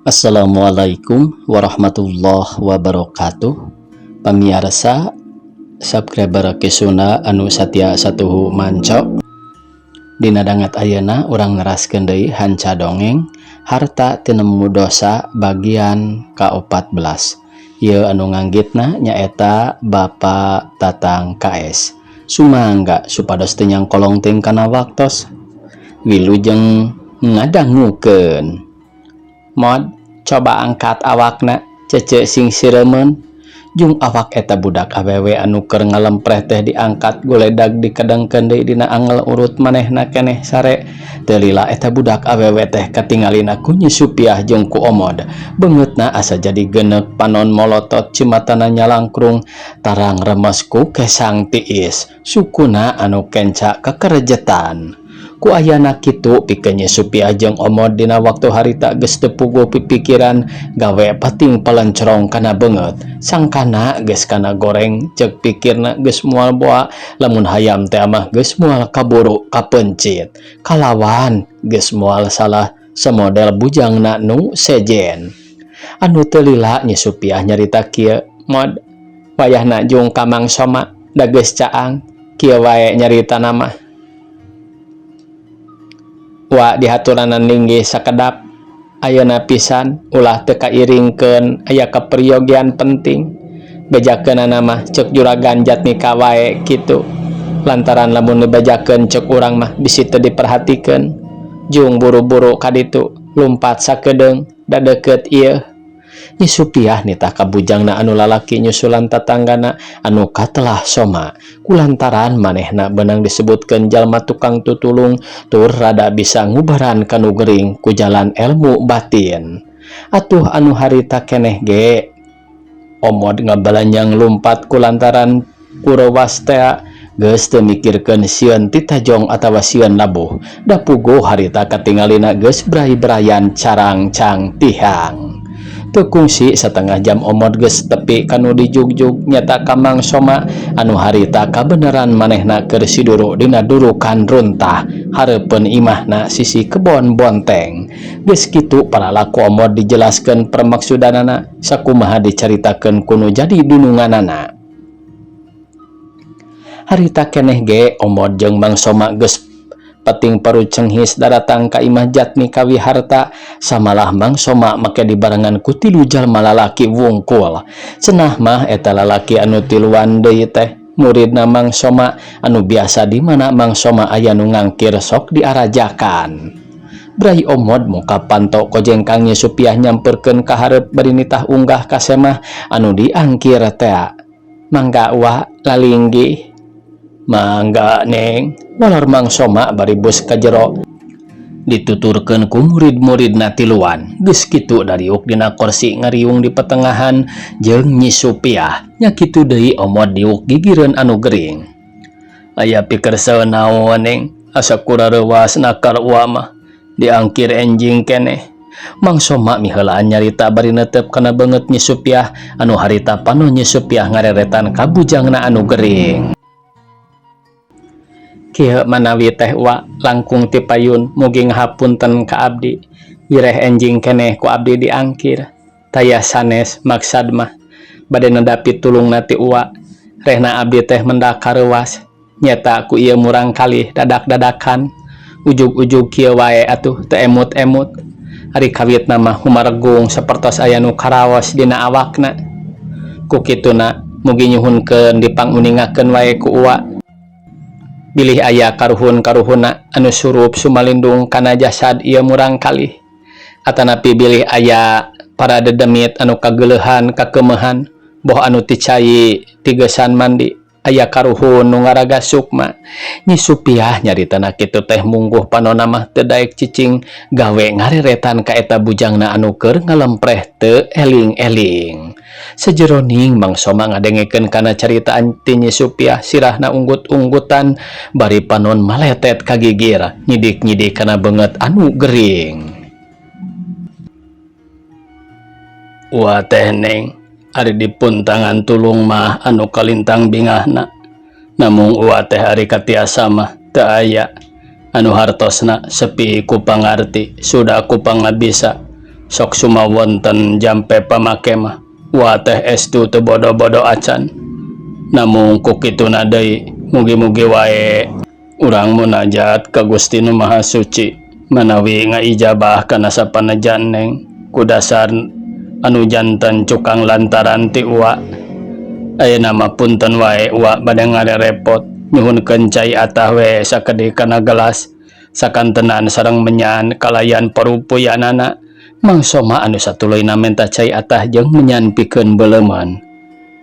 Assalamualaikum warahmatullahi wabarakatuh. Pamiarsa subscriber Kisuna anu satia satuhu manco. Dina danget ayeuna urang neraskeun deui hanca dongeng Harta Tinemu Dosa bagian ka-14. Ieu anu nganggitna nyaeta Bapak Tatang KS. Sumangga supados teu nyangkolong teuing kana waktos. Wilujeng ngadangukeun. Mod coba angkat awakna cece sing sireumeun. Jung awak eta budak awewe anu keur ngalempreh teh diangkat goledag dikedengkeun deui dina angel urut manehna keneh sare. Teu lila eta budak awewe teh katingalina ku Nyi Supiah jeung ku Omod. Beungeutna asa jadi geuneuk, panon molotot, cimatana nyalangkrung, tarang remes ku kesang tiis, sukuna anu kenca kekerejetan. Ku ayana kitu pikeun Nyi Supiah jeung Omod dina waktu harita geus teu puguh pipikiran gawe pating palencrong kana beungeut. Sangkana geus kana goreng ceuk pikirna geus moal boa lamun hayam teh mah geus moal kaburu kapeuncit. Kalawan geus moal salah samodel bujangna nu sejen. Anu teu lila Nyi Supiah nyarita kieu, "Mod, wayahna jung ka Mang Soma da geus caang kieu wae nyaritana mah. Wa dihaturanan linggih sakedap ayeuna pisan ulah teu kairingkeun aya kaperyogian penting. Bejakeunana mah ceuk Juragan Jatmika wae kitu. Lantaran lamun dibejakeun ceuk urang mah bisi teu diperhatikeun. Jung buru-buru ka ditu lumpat sakedeung da deukeut ieu." Nyi Supiah nitah ka bujangna anu lalaki nyusulan tatanggana anu katelah Soma kulantaran manehna beunang disebutkeun jalma tukang tutulung tur rada bisa ngubaran ka nu gering ku jalan elmu batin. Atuh anu harita keneh ge Omod ngabalanjang lumpat kulantaran kurewas tea geus teu mikirkeun sieun titajong atawa sieun labuh da puguh harita katingalina geus bray-brayan carangcang tihang. Teu kungsi satengah jam Omod geus tepi ka nu dijugjug nyata ka Mang Soma anu harita kabeneran manehna keur siduru dina durukan runtah hareupeun imahna sisi kebon bonteng. Geus kitu paralaku Omod dijelaskeun permaksudanana sakumaha dicaritakeun ku nu jadi dununganana. Harita keneh ge Omod jeung Mang Soma geus peting parucenghis daratang ka imah Jatmika Wiharta samalah Mang Soma make dibarengan ku tilu jalma lalaki wungkul. Cenah mah eta lalaki anu tiluan deui teh muridna Mang Soma anu biasa di mana Mang Soma aya nu ngangkir sok diarajakan. Bray Omod muka panto kojengkang Nyi Supiah nyamperkeun ka hareup bari nitah unggah ka semah anu diangkir tea. "Mangga wa lalinggih." "Mangga, Neng," walor Mang Soma bari bus ka jero. Dituturkeun ku murid-muridna tiluan. Geus kitu dariuk dina korsi ngariung di petengahan jeung Nyi Supiah. Nya kitu deui Omod diuk gigireun anu gering. "Aya pikersa naon, Neng? Asa kurareuwas nakar uwa mah diangkir enjing keneh." Mang Soma miheulaan nyarita bari netep kana beungeut Nyi Supiah anu harita panon Nyi Supiah ngareretan ka bujangna anu gering. "Kieu manawi teh wa langkung ti payun mugi ngahapunten ka abdi. Wireh enjing keneh ku abdi diangkir. Taya sanes maksad mah bade nedapi tulungna ti uwa. Rehna abdi teh mendak kareuwas. Nyeta ku ieu murang kalih dadak-dadakan. Ujug-ujug kieu wae atuh teu emut-emut. Ari kawitna mah humaregung sapertos aya nu karaos dina awakna. Ku kituna mugi nyuhunkeun dipanguningakeun wae ku uwa. Bilih aya karuhun-karuhunna anu surup sumalindung kana jasad ieu murang kalih. Atanapi bilih aya para dedemit anu kageuleuhan kakeumehan boh anu ti cai tigesan mandi aya karuhun nu ngaraga sukma." Nyi Supiah nyaritana kitu teh mungguh panonna mah teu daek cicing gawe ngareretan ka eta bujangna anu keur ngalempreh teu eling-eling. Sajeroning Mang Soma ngadengekeun kana caritaan ti Nyi Supiah sirahna unggut-unggutan bari panon maletet ka gigir nyidik-nyidik kana beungeut anu gering. "Wa teh, Neng, ari dipuntangan tulung mah anu kalintang bingahna. Namung uwa teh ari katiasa mah teu aya anu hartosna sepi ku pangarti suda ku pangabisa. Sok sumawonten jampe pamake mah wa teh estu teu bodo-bodo acan. Namung ku kituna deui mugi-mugi wae urang munajat ka Gusti Nu Maha Suci manawi ngaijabah kana sapanejan neng ku dasar anu janten cukang lantaran ti uwa. Ayeuna mah punten wae uwa bade ngarerepot nyuhunkeun cai atah we sakedik kana gelas sakantenan sareng menyan kalayan parupuyanana. Mang Soma anu satuluyna menta cai atah jeung menyan pikeun beuleumeuan.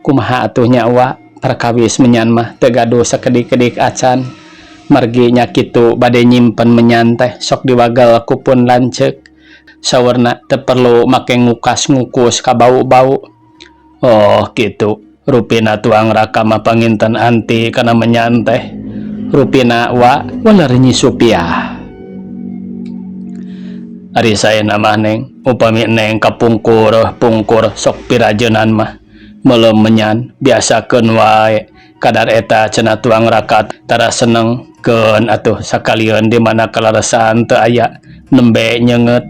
Kumaha atuh nya uwa perkawis menyan mah teu gaduh sakedik-kedik acan. Margi nya kitu bade nyimpen menyan teh sok diwagel ku pun lanceuk. Saurna teu perlu make ngukas-ngukus ka bau-bau. Oh kitu rupina tuang raka mah panginten anti kana menyan teh. Rupina wa waler Nyi Supiah. Ari saena mah neng upami neng kapungkur pungkur sok pirajeunan mah meuleum menyan biasakeun wae kadar eta cenah tuang raka tara seneng keun atuh sakalieun di mana kaleresan teu aya nembe nyeungeut.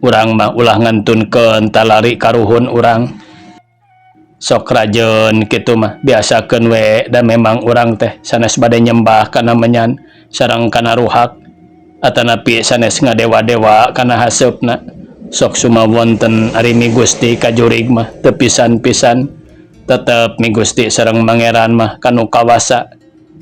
Urang mah ulah ngantunkeun talari karuhun urang. Sok rajeun kitu mah biasakeun we da memang urang teh sanes bade nyembah kana menyan sareng kana ruhak atanapi sanes ngadewa-dewa kana haseupna. Sok sumawonten ari mi Gusti kajurig mah teu pisan-pisan tetep mi Gusti sareng Pangeran mah kanu kawasa.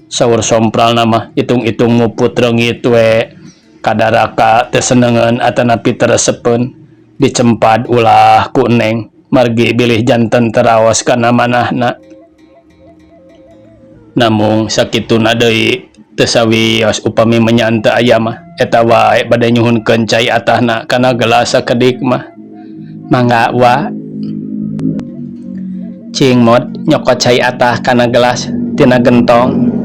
Saur sompralna mah itung-itung muput reungit we kadaraka teu senengeun atanapi teu resepeun dicempad ulah ku neng margi bilih janten teraos kana manahna. Namung sakituna deui teu sawios upami menyan teu aya mah eta wae bade nyuhunkeun cai atahna kana gelas sakedik mah. Mangga wa. Cing mod nyokot cai atah kana gelas tina gentong.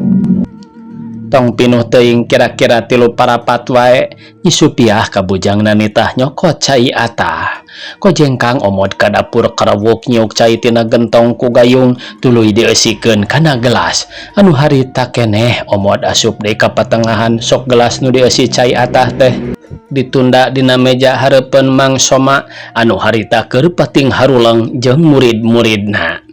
Tong pinuh teuing kira-kira tilu parapat wae Nyi Supiah ka bujangna nitah nyokot cai atah. Kojengkang omod ka dapur karewuk nyiuk cai tina gentong ku gayung tuluy dieusikeun kana gelas. Anu harita keneh omod asup deui ka patengahan sok gelas nu dieusi cai atah teh ditunda dina meja hareupeun Mang Soma anu harita keur pating haruleng jeung murid-muridna.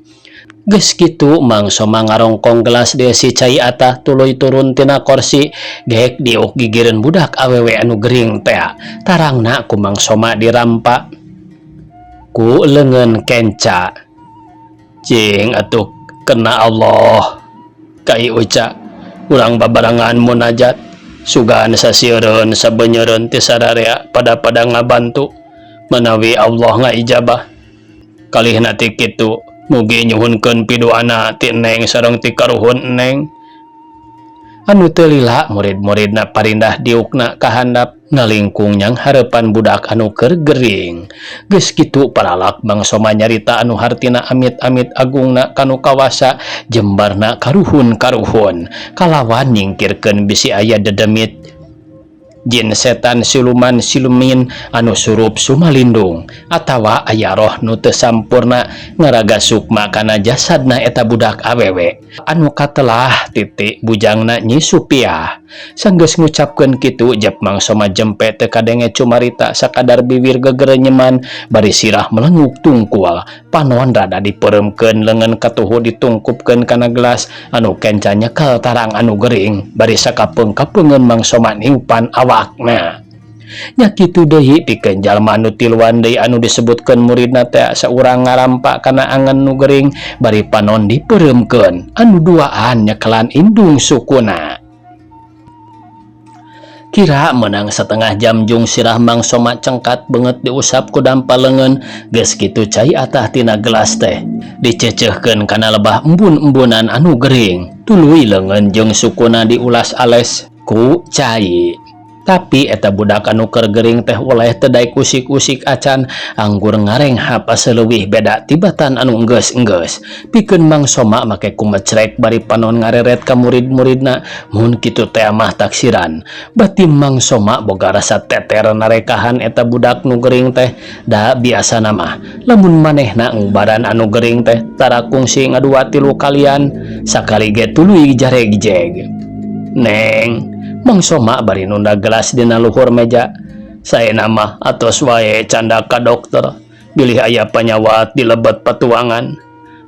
Geus kitu Mang Soma ngarongkong gelas dieusi cai atah tuluy turun tina korsi gek diuk gigireun budak awewe anu gering tea. Tarangna ku Mang Soma dirampa ku leungeun kenca. Cing atuh kena Allah kai Uca urang babarengan munajat sugan sasieureun sabenyeureun ti sararea pada-pada ngabantu manawi Allah ngaijabah. Kalihna ti kitu mugi nyuhunkeun piduana ti neng sareng ti karuhun neng. Anu teu lila murid-muridna parindah diukna ka handap ngalingkung nyang hareupan budak anu keur gering. Geus kitu paralak Mang Soma nyarita anu hartina amit-amit agungna kanu kawasa jembarna karuhun-karuhun kalawan nyingkirkeun bisi aya dedemit jin setan siluman silumin anu surup sumalindung atawa aya roh nu teu sampurna ngaraga sukma kana jasadna eta budak awewe anu katelah titik bujangna Nyi Supiah. Sanggeus ngucapkeun kitu jep Mang Soma jempe teu kadenge cumarita sakadar bibir gegerenyeman bari sirah melenguk tungkul panon rada dipeuremkeun leungeun katuhu ditungkupkeun kana gelas anu kenca nyekel tarang anu gering bari sakapeung-kapeungeun Mang Soma niupan awakna. Nya kitu deui pikeun jalma anu tiluan deui anu disebutkeun muridna teh saurang ngarampa kana angen nu gering bari panon dipeuremkeun anu duaan nyekelan indung sukuna. Kira menang setengah jam jung sirah Mang Soma cengkat beungeut diusap ku dampa leungeun geus kitu cai atah tina gelas teh dicecehkeun kana lebah embun-embunan anu gering tuluy leungeun jeung sukuna diulas ales ku cai. Tapi eta budak anu keur gering teh oleh teu daek usik-usik acan anggur ngarenghap asa leuwih beda tibatan anu enggeus-enggeus. Pikeun Mang Soma make kumecrek bari panon ngareret ka murid-muridna mun kitu teh mah taksiran. Bati Mang Soma boga rasa teter narekahan eta budak nu gering teh da biasana mah lamun manehna ngubaran anu gering teh tara kungsi ngadua tilu kalian sakali ge tuluy jaregjeg. Neng Mang Soma bari nunda gelas dina luhur meja. Saena mah atos wae candak ka dokter bilih aya panyawat di lebet patuangan.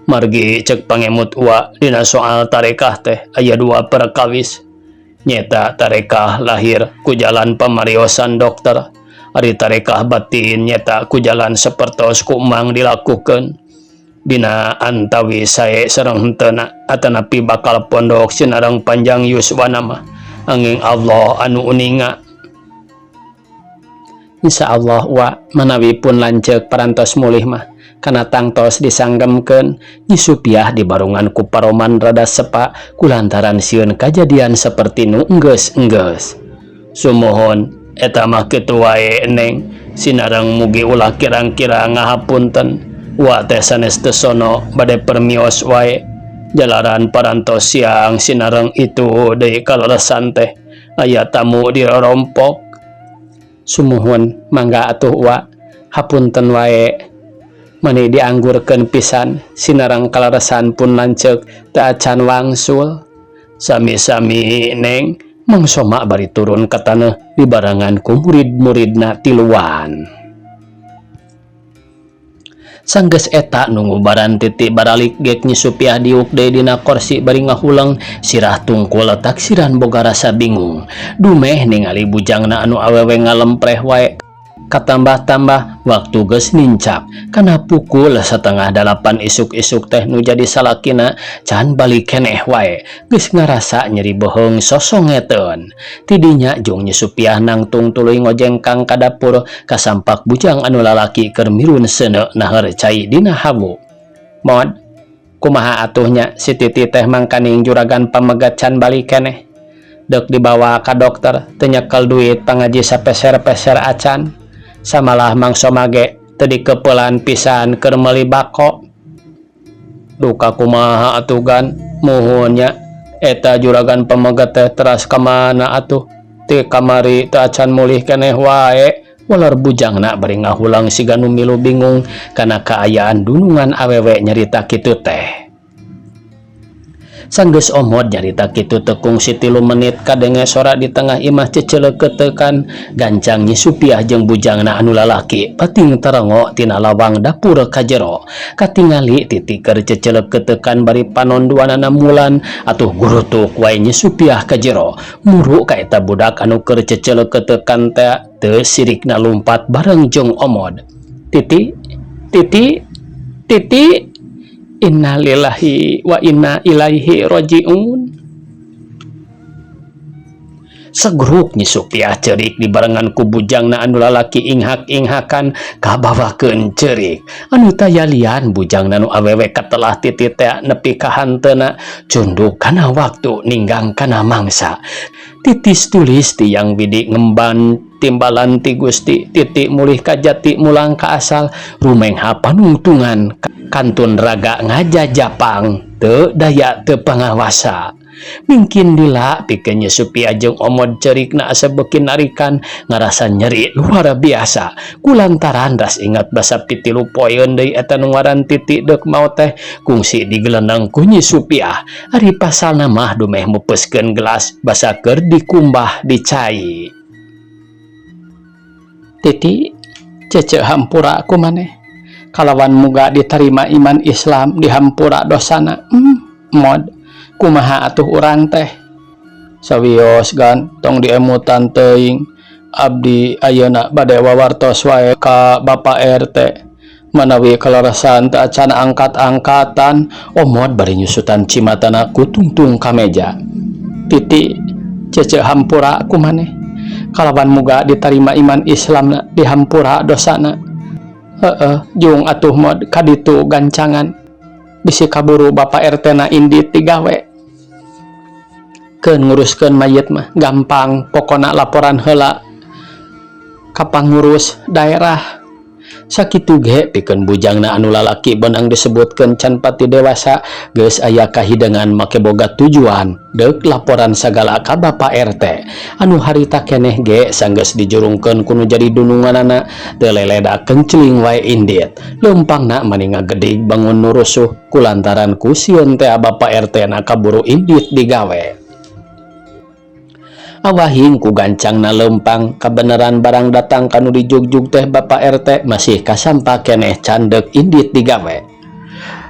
Margi cek pangemut Uwa dina soal tarekah teh aya dua perkawis. Nyeta tarekah lahir ku jalan pamariosan dokter, ari tarekah batin nyeta ku jalan sapertos ku Mang dilakukeun. Dina antawi sae sareng henteuna atanapi bakal pondok sinareng panjang yuswana mah anging Allah anu uninga. Insya Allah Wa manawi pun lanceuk parantos mulih mah kana tangtos disanggemkeun. Nyi Supiah dibarungan ku paroman rada sepa kulantaran sieun kajadian saperti nu enggeus-enggeus. Sumuhun eta mah kitu wae Neng sinareng mugi ulah kirang-kirang ngahapunten Wa teh sanes teu sono bade permios wae jalaran parantos siang sinareng itu deui kaleresan teh aya tamu dirorompok. Sumuhun mangga atuh Wa hapunten wae mani dianggurkeun pisan sinareng kaleresan pun lanceuk teu acan wangsul. Sami-sami Neng. Mang Soma bari turun ka taneuh dibarengan ku murid-muridna tiluan. Sanggeus eta nu ngubaran Titi baralik gek Nyi Supiah diuk deui dina korsi bari ngahuleng sirah tungkul taksiran boga rasa bingung. Dumeh ningali bujangna anu awewe ngalempreh wae. Katambah-tambah waktu geus nincak kana pukul satengah dalapan isuk-isuk teh nu jadi salakina can balik keneh wae geus ngarasa nyeri beuheung sosongeteun. Tidinya jung Nyi Supiah nangtung tuluy ngojengkang ka dapur kasampak bujang anu lalaki keur mirun seuneu naheur cai dina hawu. Mod, kumaha atuh nya si Titi teh mangkaning juragan pamegat can balik keneh. Deuk dibawa ka dokter teu nyekel duit pangaji sapeser-peser acan. Samalah Mang Soma ge teu dikeupelan pisan keur meuli bako. Duka kumaha atuh gan, muhun nya eta juragan pamegat teh teras ka mana atuh ti kamari teu acan mulih keneh wae. Waler bujangna bari ngahuleng siga nu milu bingung kana kaayaan dunungan awewe nyarita kitu teh. Sanggeus Omod nyarita kitu teu kungsi 3 menit kadenge sora di tengah imah ceceleukeutekan gancang Nyi Supiah jeung bujangna anu lalaki pating terengo tina lawang dapur ka jero. Katingali Titi keur ceceleukeutekan bari panon duanana mulan atuh gurutuk wae Nyi Supiah ka jero. Muru ka eta budak anu keur ceceleukeutekan teh teu sirikna lumpat bareng jeung Omod. Titi, Titi, Titi. Innalillahi wa inna ilaihi rajiun. Segruk Nyi Supiah ceurik dibarengan ku bujangna anu lalaki inghak-inghakan kabawakeun ceurik. Anu taya lian bujangna nu awewe katelah Titi teh nepi ka hanteuna cunduk kana waktu ninggang kana mangsa. Titis tulis tiang bidik ngemban timbalan ti Gusti Titi mulih ka jati mulang ka asal rumengha panungtungan kantun raga ngajajapang teu daya teu pangawasa. Mingkin lila pikeun Nyi Supiah jeung Omod ceurikna asa beuki narikan ngarasa nyeri luar biasa kulantaran ras ingat basa pitilu poeun deui eta nu ngaran Titi deuk maot teh kungsi digeleneng ku Nyi Supiah. Ari pasalna mah dumeh mupeuskeun gelas basa keur dikumbah di cai. Titi cece hampura ku maneh kalawan muga ditarima iman Islam dihampura dosana. Mod kumaha atuh urang teh sawios gan tong diemutan teuing abdi ayeuna bade wawartos wae ka Bapak RT manawi kaleresan teu acan angkat-angkatan. Omod bari nyusutan cimatana ku tungtung ka meja. Titi cece hampura ku maneh kalawan muga ditarima iman Islamna dihampura dosana. Heeh jung atuh mod kaditu gancangan bisi kaburu Bapak RT na indit digawe. Keun nguruskeun mayit mah gampang pokona laporan heula ka pangurus daerah. Sakitu ge pikeun bujangna anu lalaki beunang disebutkeun can pati dewasa geus aya kahideungan make boga tujuan deuk laporan sagala ka Bapak RT anu harita keneh ge sanggeus dijurungkeun ku nu jadi dununganana teu leleda kenceling wae indit. Leumpangna mani ngagedig bangun nu rusuh kulantaran ku sieun teh Bapak RT na kaburu indit digawe. Awahing ku gancangna leumpang kabeneran barang datang ka nu dijugjug teh Bapa RT masih kasampa keneh candek indit digawe.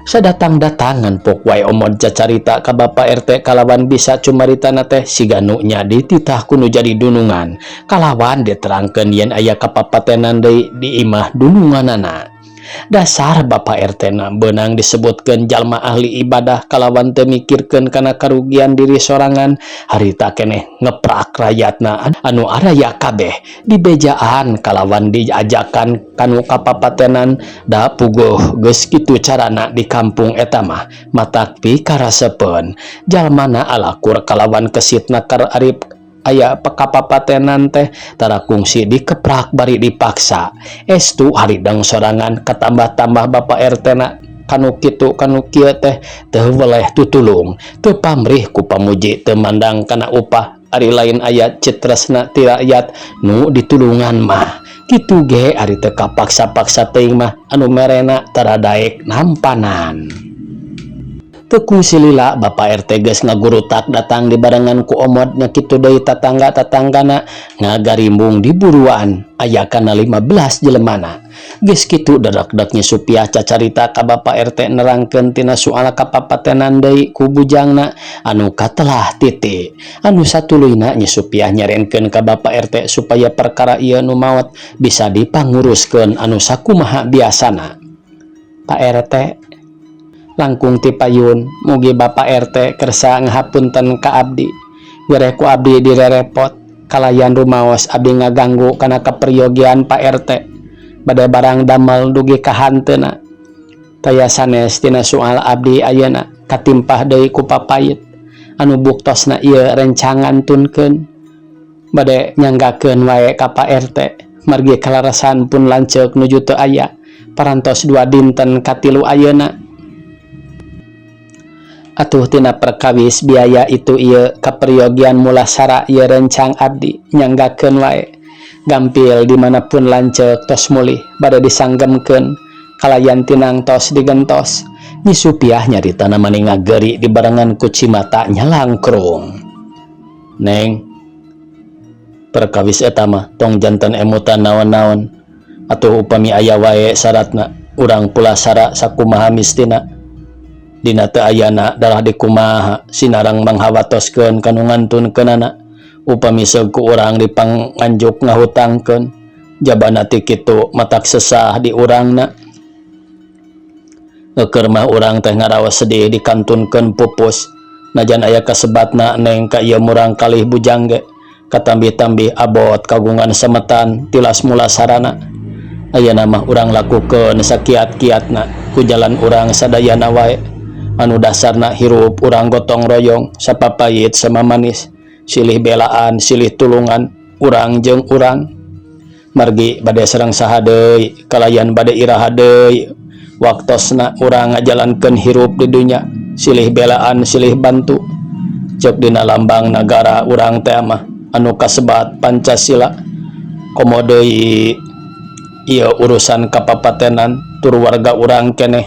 Sadatang-datang nganpuk wae Omod cacarita ka Bapa RT kalawan bisa cumaritana teh siga nu nya dititah ku nu jadi dunungan kalawan diterangkeun yen aya kapapatenan deui di imah dununganana. Dasar Bapa RT na beunang disebutkeun jalma ahli ibadah kalawan teu mikirkeun kana karugian diri sorangan harita keneh ngeprak rayatna anu araya kabeh dibejaan kalawan diajakan kanu kapapatenan da puguh geus kitu carana di kampung eta mah matak pikarasepeun jalmana alakur kalawan kesitna keur ari aya pekapapatenan teh tara kungsi dikeprak bari dipaksa estu haridang sorangan katambah-tambah Bapa RT na kanu kitu kanu kieu teh teu weleh tutulung teu pamrih ku pamuji teu mandang kana upah ari lain aya citresna ti rakyat nu ditulungan mah kitu ge ari teu kapaksa-paksa teuing mah anu merena tara daek nampanan. Teu kungsi lila Bapa RT geus ngagurutak datang dibarengan ku Omod nya kitu deui tatangga-tatanggana ngagarimbung di buruan aya kana 15 jelemana. Geus kitu derak-dek Nyi Supiah cacarita ka Bapa RT nerangkeun tina soal kapapatenan deui ku bujangna anu katelah titi. Anu satuluyna Nyi Supiah nyarenkeun ka Bapa RT supaya perkara ieu nu maot bisa dipanguruskeun anu sakumaha biasana. Pak RT langkung ti payun mugi Bapa RT kersa ngahapunten ka abdi gereh ku abdi direrepot kalayan rumaos abdi ngaganggu kana kaperyogian Pak RT bade barang damel dugi ka hanteuna taya sanes tina soal abdi ayeuna katimpah deui ku papait anu buktosna ieu rencangan tunkeun bade nyanggakeun wae ka Pak RT margi kalarasan pun lanceuk nuju teu aya parantos dua dinten katilu ayeuna. Atuh tina perkawis biaya itu ieu kaperyogian mulasara ieu rencang abdi nyanggakeun wae gampil dimanapun lanceuk tos mulih bade disanggemkeun kalayan tinang tos digentos. Nyi Supiah nyaritana mani ngageri dibarengan ku cimata nyalangkrung. Neng, perkawis eta mah tong janten emutan naon-naon atuh upami aya wae syaratna urang pulasara sakumaha mistina dina teu ayana dalah dikumaha sinarang manghawatoskeun kanu ngantunkeunana upami seug ku urang dipanganjuk ngahutangkeun jabana ti kitu matak sesah di urangna Eukeun mah urang teh ngaraos sedih dikantunkeun pupus najan aya kasebatna neng ka ieu murang kalih bujang ge katambih-tambih abot kagungan semetan tilas mulasarana ayeuna mah urang lakukeun sakiat-kiatna ku jalan urang sadayana wae anu dasarna hirup urang gotong royong sapapait samamanis silih belaan silih tulungan urang jeung urang margi bade sareng saha deui kalayan bade iraha deui waktosna urang ngajalankeun hirup di dunya silih belaan silih bantu ceuk dina lambang nagara urang teh mah anu kasebat Pancasila komo deui ieu urusan kapapatenan tur warga urang keneh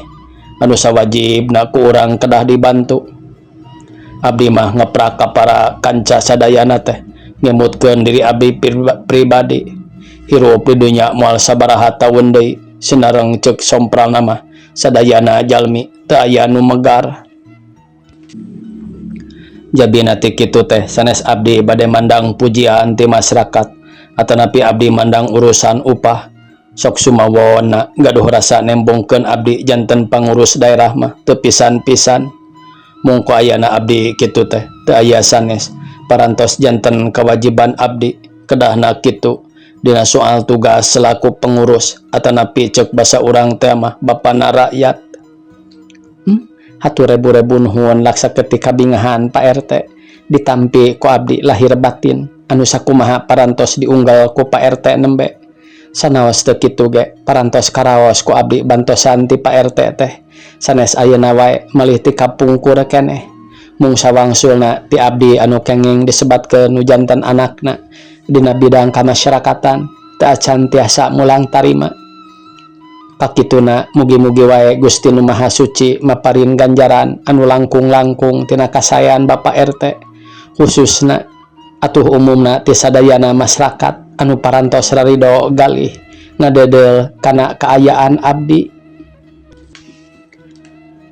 anu sawajibna ku urang kedah dibantu. Abdi mah ngeprak ka para kanca sadayana teh ngemutkeun diri abdi pribadi hirup di dunya moal sabaraha taun deui sinareng ceuk sompralna mah sadayana jalmi teu aya nu megar jabina ti kitu teh sanes abdi bade mandang pujian ti masyarakat atanapi abdi mandang urusan upah sok sumawona gaduh rasa nembongkeun abdi janten pangurus daerah mah teu pisan-pisan mungko ayana abdi kitu teh teu aya sanes parantos janten kewajiban abdi kedahna kitu dina soal tugas selaku pengurus atanapi ceuk basa urang teh mah bapana rakyat. Hatur rebu-rebu nuhun laksa ketika bingahan Pak RT ditampi ku abdi lahir batin anu sakumaha parantos diunggal ku Pak RT nembe sanaos teu kitu ge parantos karaos ku abdi bantosan ti Pak RT teh sanes ayeuna wae malih ti kapungkur keneh mung sawangsulna ti abdi anu kenging disebatkeun nu janten anakna dina bidang kamasyarakatan teu acan tiasa mulang tarima kakituna mugi-mugi wae Gusti Nu Maha Suci maparin ganjaran anu langkung-langkung tina kasaean Bapak RT khususna. Atuh umumna ti sadayana masrakat anu parantos rarido galih ngadedeul kana kaayaan abdi.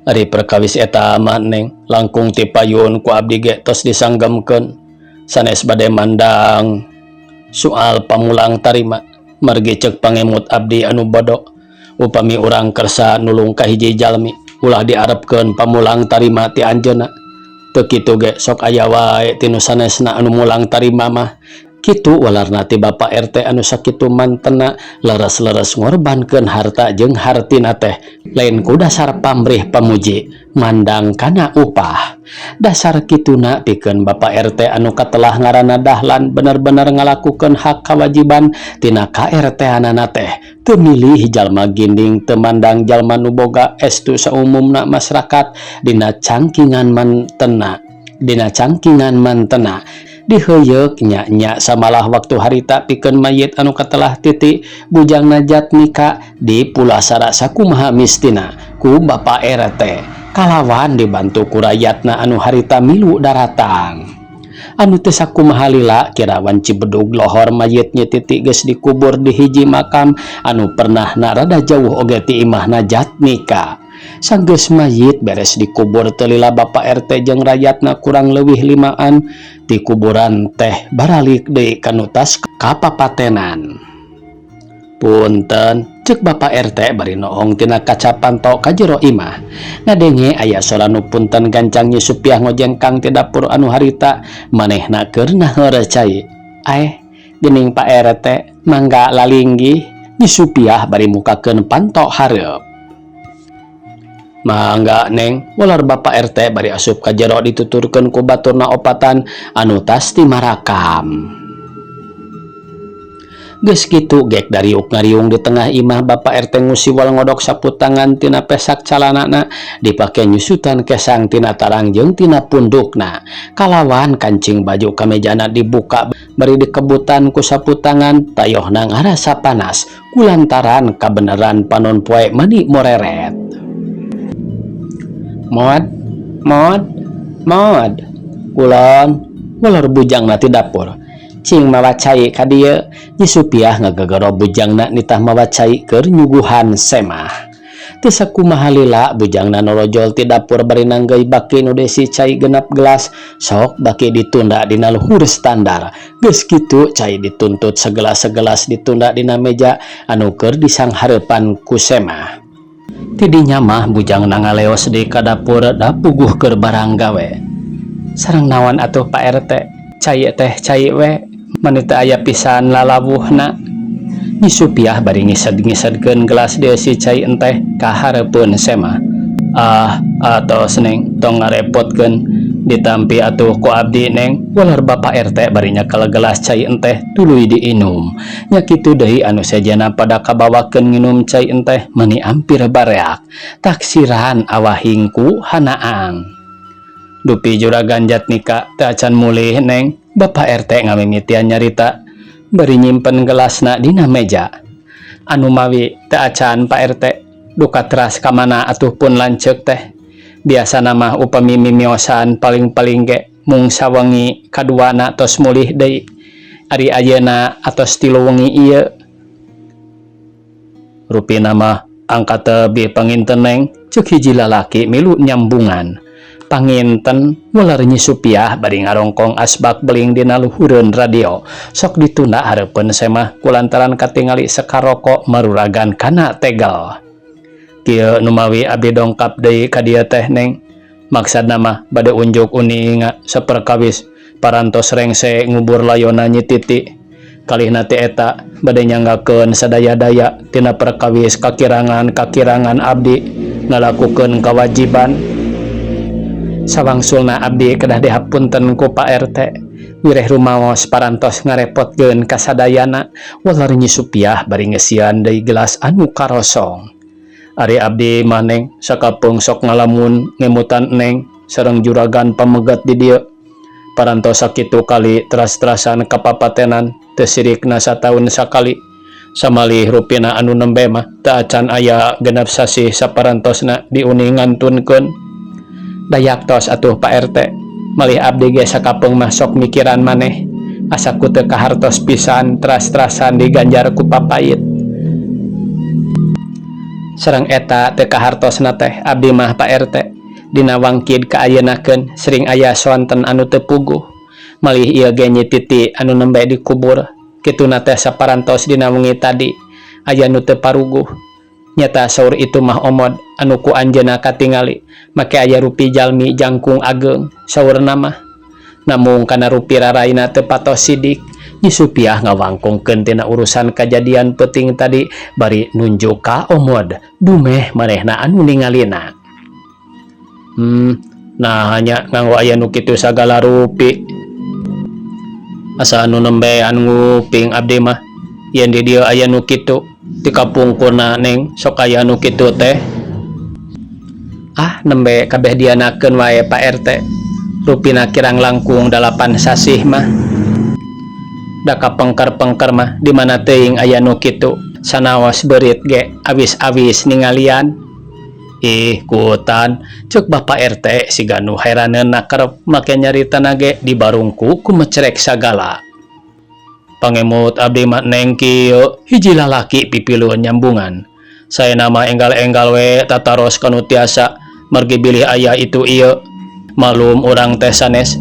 Ari perkawis eta mah Neng, langkung ti payun ku abdi ge tos disanggemkeun sanes bade mandang soal pamulang tarima margi ceuk pangemut abdi anu bodo upami urang kersa nulung ka hiji jalmi ulah diarepkeun pamulang tarima ti anjeunna teu kitu ge sok aya wae ti nu sanesna anu mulang tarima mah. Kitu walarna ti Bapa RT anu sakitu mantena leres-leres ngorbankeun harta jeung hartina teh lain ku dasar pamrih pamuji mandang kana upah. Dasar kituna pikeun Bapa RT anu katelah ngaranna Dahlan bener-bener ngalakukeun hak kawajiban tina ka-RT-anana teh teu milih jalma ginding teu mandang jalma nu boga estu saumumna masyarakat dina cangkingan mantena dina cangkingan mantena diheuyeuk nya-nya samalah waktu harita pikeun mayit anu katelah Titi bujangna Jatmika dipulasara sakumaha mistina ku Bapa RT kalawan dibantu ku rayatna anu harita milu daratang. Anu teu sakumaha lila kira wanci bedug lohor mayit Nyi Titi geus dikubur di hiji makam anu pernahna rada jauh oge ti imahna Jatmika. Sanggeus mayit beres dikubur teu lila Bapa RT jeung rayatna kurang leuwih limaan ti kuburan teh baralik deui ka nu tas kapapatenan. Punten, ceuk Bapa RT bari noong tina kaca panto ka jero imah. Ngadenge aya sora nu punten gancang Nyi Supiah ngojengkang ti dapur anu harita manehna keur naheur cai. Aeh, geuning Pak RT, mangga lalinggih, Nyi Supiah bari mukakeun panto hareup. Mangga Neng, walar Bapa RT bari asup ka jero dituturkeun ku baturna opatan anu tas timarakam. Geus kitu gek dariuk ngariung di tengah imah Bapa RT ngusiwal ngodok sapu tangan tina pesak calanana dipake nyusutan kesang tina tarang jeung tina pundukna. Kalawan kancing baju kamejana dibuka bari dikebutan ku sapu tangan tayohna ngarasa panas kulantaran kabeneran panon poe mani moreret. Mod, mod, mod, kulon, walar bujangna ti dapur. Cing mawa cai ka dieu, Nyi Supiah ngagegero bujangna nitah mawa cai keur nyuguhan semah. Teu sakumaha lila bujangna norojol ti dapur bari nanggeuy baki nu diisi cai genep gelas, sok baki ditunda dina luhur standar. Geus kitu cai dituntut segelas-segelas ditunda dina meja anu keur disanghareupan ku semah. Ti dinya mah bujangna ngaleos deui ka dapur da puguh keur barang gawe. Sareng naon atuh Pak RT, cai teh cai we, mani teu aya pisan lalawuhna. Nyi Supiah bari ngised-ngisedkeun gelas dieusi cai enteh ka hareupeun semah. Ah, atos Neng, tong ngarepotkeun ditampi atuh ku abdi Neng, walar Bapa RT bari nyekel gelas cai enteh tuluy diinum. Nya kitu deui anu sejenna pada kabawakeun nginum cai enteh mani ampir bareak. Taksiran awahing ku hanaang. Dupi Juragan Jatmika teu acan mulih Neng, Bapa RT ngamimitian nyarita bari nyimpen gelasna dina meja. Anu mawi teu acan Pak RT, duka teras ka mana atuh pun lanceuk teh. Biasana mah upami mimiosan paling-paling ge mung sawengi kaduana tos mulih deui. Ari ayeuna atos tilu wengi ieu. Rupina mah angkat tebih panginten Neng, ceuk hiji lalaki milu nyambungan. Panginten, walar Nyi Supiah bari ngarongkong asbak beling dina luhureun radio. Sok ditunda hareupeun semah kulantaran katingali sekar rokok maruragan kana tegel. Kieu numawi abdi dongkap deui ka dieu teh Neng. Maksudna mah bade unjuk uninga saperkawis parantos rengse ngubur layona Nyi Titi. Kalihna ti eta bade nyanggakeun sadaya-daya tina perkawis kakirangan-kakirangan abdi ngalakukeun kawajiban. Sawangsulna abdi kedah dihapunten ku Pak RT. Wireh rumaos parantos ngarepotkeun kasadayana, walar Nyi Supiah bari ngeusian deui gelas anu karosong. Ari abdi mah Neng sakapeung sok ngalamun ngemutan Neng sareng juragan pamegat di dieu. Parantos sakitu kali teras-terasan kapapatenan teu sirikna sataun sakali. Samalih rupina anu nembe mah teu acan aya genep sasih saparantosna diuning ngantunkeun. Dayaktos atuh Pak RT, malih abdi ge sakapeung mah sok mikiran maneh. Asa ku teu kahartos pisan teras-terasan diganjar ku papait. Sareng eta teu kahartosna teh abdi mah Pak RT. Dina wangkid kaayeunakeun sering aya sonten anu teu puguh. Malih ieu ge Nyi Titi anu nembe dikubur. Kituna teh saparantos dina wengi tadi aya nu teu paruguh. Nyata saur itu mah Omod anu ku anjeunna katingali make aya rupi jalmi jangkung ageung saurna mah. Namung kana rupi raraina teu patos sidik. Nyi Supiah ngawangkongkeun tina urusan kajadian peuting tadi bari nunjuk ka Omod dumeh manehna anu ningalina. Hmm, naha nya nganggo aya nu kitu sagala rupi. Asa anu nembean nguping abdi mah yen di dieu aya nu kitu ti kapungkurna neng sok aya nu kitu teh. Ah nembe kabeh dianakeun wae Pak RT. Rupina kirang langkung 8 sasih mah. Da kapengker-pengker mah di mana teuing aya nu kitu sanaos beurit ge awis-awis ningalian. Ih kutan ceuk Bapak RT siga nu heraneun kerep make nyaritana ge dibarungku ku mecrek sagala. Pangemut abdi mah neng kieu hiji lalaki pipilueun nyambungan. Saena mah enggal-enggal we tataros kanu tiasa margi bilih aya itu ieu. Malum urang teh sanes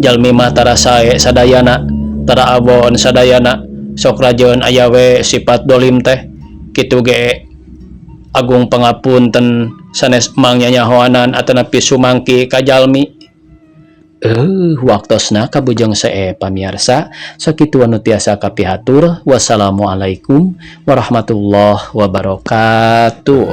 jalmi mah tara sae sadayana tara awon sadayana sok rajeun aya we sifat dolim teh kitu ge agung pangapunten sanes mang nyanyahoanan atanapi sumangki ka jalmi. Waktosna kabujeng sae pamiarsa sakitu anu tiasa kapihatur. Wassalamualaikum warahmatullahi wabarakatuh.